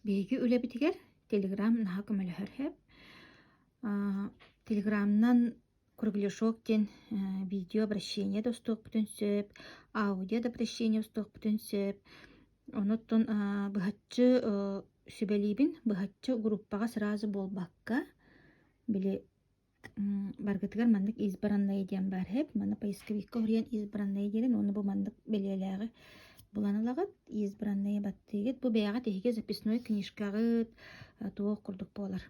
Биһиги үлэбитигэр Телеграм наһаа көмөлөһөр сөп. Телеграмынан кругляшок диэн видео обращение да устуохпутун сөп, аудио да обращение устуохпутун сөп. Онуттан быһаччы сүбэлиибин, быһаччы группаҕа сразу буолбакка, били Баргытыгар маннык избранные диэн баар эһэп. Манна поисковикка уһуйан избранные диэн уонна бу маннык бэлиэлээҕи булан ылаҕыт. Избранные баттыыгыт. Бу бэйэҕит эһиги записной книжкаҕыт туох курдук буолар.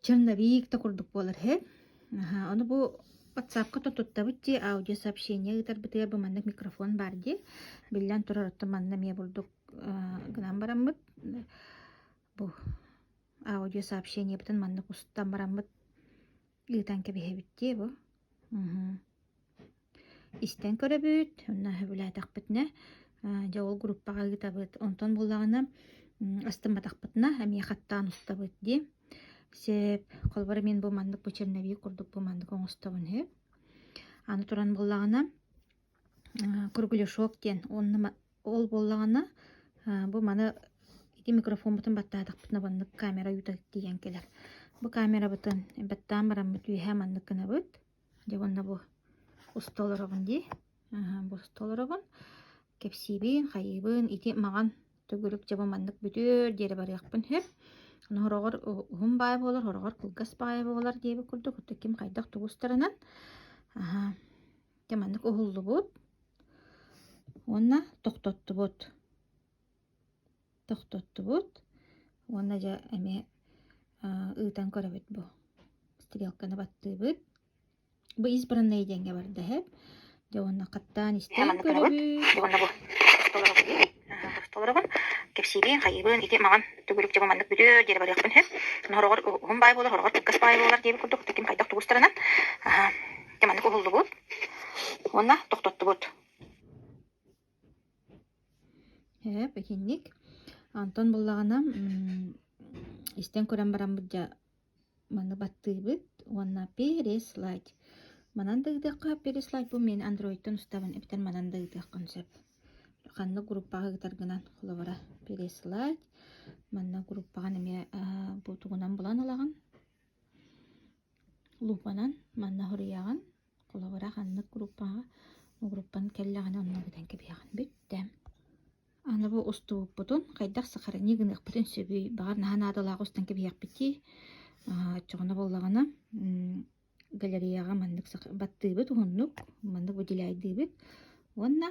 Черновик да курдук буолар эһэп. Ону бу WhatsApp-ка туттабыт дии аудиосообщение ыытарбытыгар бу маннык микрофон баар дии. Биллэн турар оттон манна эмиэ бурдук гынан бараммыт бу аудиосообщениебытын маннык устан бараммыт ыытан кэбиһэбит дии бу. Истэн көрөбүт, онно сөбүлээтэхпитинэ дьэ ол группаҕа ыытабыт. Онтон буоллаҕына астымматахпытына эмиэ хаттаан устабыт дии. Сөп, холобура мин бу маннык бу черновик курдук бу маннык оҥостобун үһү. Аны туран буоллаҕына кругляшок диэн уонна ол буоллаҕына бу маны ити микрофоммутун баттаатахпытына маннык камера уйута тиийэн кэлэр. Бу камерабытын баттаан бараммыт үөһэ маннык гынабыт. Дьэ уонна бу уста олоробун дии. Бу уста олоробун. Кэпсиибин, хайыыбын, ити маҕан төгүрүк дьэ бу маннык бүтүөр диэри барыахпын сөп. Ону хороҕор уһун баай буолар, хороҕор кылгас баай буолар диэбит курдук, оттон ким хайдах тугу устарынан. Аха. Дьэ маннык уһуллубут уонна тохтоттубут. Тохтоттубут уонна дьэ эмиэ ыытан көрөбүт бу. Стрелканы баттыыбыт. Бу избранные диэҥҥэ барда иһэп. Дьэ уонна хаттаан истэн көрөбүт. Дьэ уонна бу толоробун. Кэпсиибин, хайыыбын, ити маҕан төгүрүк дьэ бу маннык бүтүөр диэри барыахпын сөп. Хороҕор уһун баай буолар, хороҕор кылгас баай буолар диэбит курдук, ким хайдах тугустарынан. Дьэ маннык уһуллубут уонна тохтоттубут. Һээп, итинник. Онтон буллаҕына истэн көрөн бараммыт дьэ маны баттыыбыт уонна переслать. Манан да ыытыахха переслать бу мин андроидтан устабын эбэтэр манан да ыытыаххын сөп. Ханнык группаҕа ыытаргынан холобура переслать. Манна группаҕын эмиэ бу тугунан булан ылаҕын. Лупанан манна хоруйаҕын. Холобура ханнык группаҕа группан кэллэҕинэ онно бүтэн кэбиһэҕин. Бүттэ. Аны бу устубуппутун хайдах сахарынньы гыныахпытын сөбүй? Баҕар наһаа наадалаах устан кэбиһиэхпит дии. Оччоҕуна буоллаҕына галереяҕа маннык баттыыбыт уһуннук, маннык выделяйдыыбыт уонна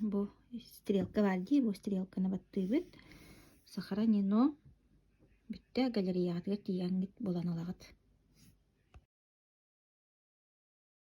бу стрелка баар дии, бу стрелканы баттыыбыт. Сохранено. Бүттэ галереяҕытыгар тиийэҥҥит булан ылаҕыт.